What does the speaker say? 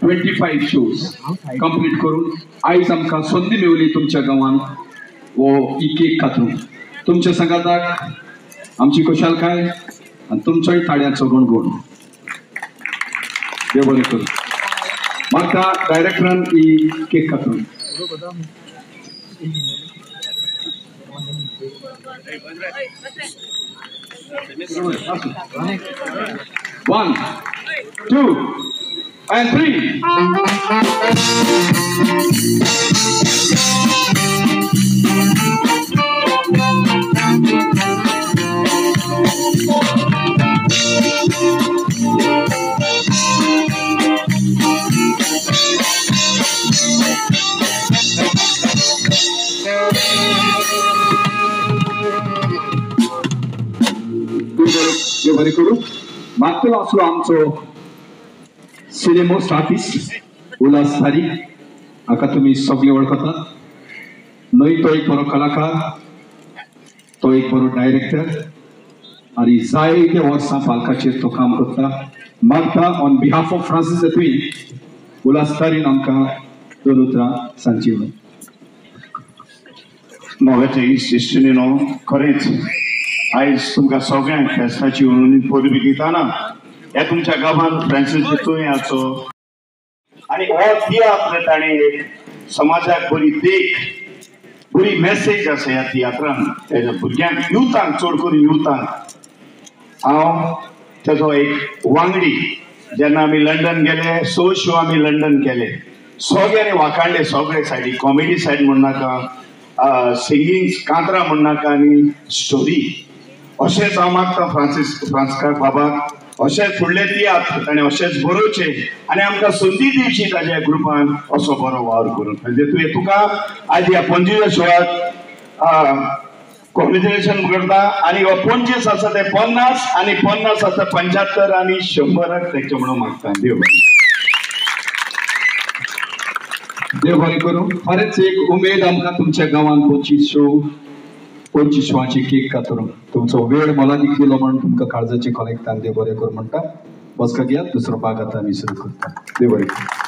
25 shows complete करून आयज आमकां संदी मेवली तुमच्या गांवान वो ही केक कातरूंक. तुमच्या सांगाताक आमची खुशालकाय आनी तुमचोय ताळयांचो गुणगुण. देव बरें करूं. म्हाका डायरेक्टरान ही cake कातरूंक. One, two, and three. देव बरें करूं. मागतलो आसलो आमचो सिनेमोस्ट आर्टिस्ट उल्हास तारी, हाका तुमी सगळे वळखतात. न्हय तो एक बरो कलाकार, तो एक बरो डायरेक्टर आनी जायते वर्सां पालकाचेर तो काम करता. मागता ऑन बिहाफ ऑफ फ्रांसीस तुवें उल्हास तारीन आमकां दोन उतरां सांगची. मोगाचे इश्टिणीनो, खरेंच आयज तुमकां सगळ्यांक फेस्ताची उलोवणी परबी दितना ह्या तुमच्या गांवांत फ्रांसीस बेतोयाचो आनी हो तियात्र ताणें एक समाजाक बरी देख, बरी मॅसेज आसा ह्या तियात्रान. तेज्या भुरग्यांक, युथांक, चड करून युथांक. हांव तेजो एक वांगडी. जेन्ना आमी लंडन गेले, 6 शो आमी लंडन केले, सगळ्यांनी वाखाणले, सगळे सायडी, कॉमेडी सायड म्हणनाका, सिंगींग कांतरां म्हणनाका आनी स्टोरी. अशेंच हांव मागता फ्रांसिस्काक बाबाक अशेंच फुडले तियात्र ताणें अशेंच बरोवचें आनी आमकां संदी दिवची ताज्या ग्रुपान असो बरो वावर करूंक. म्हणजे तुवें तुका आयज ह्या पणजेच्या शोआक कॉंग्रेच्युलेशन करता आनी हो 25 आसा ते 50 आनी 50 आसा 75 आनी 100 तेचे म्हणून मागता. देव देव बरें करूं. खरेंच एक उमेद आमकां तुमच्या गांवांत 25 शो, 25 शोवाची केक कातरूंक तुमचो वेळ मोलादीक दिलो म्हणून तुमकां काळजाचे कलेक्टान देव बरें करूं म्हणटा. बसका घेयात, दुसरो भाग आतां आमी सुरू करता. देव बरें करूं.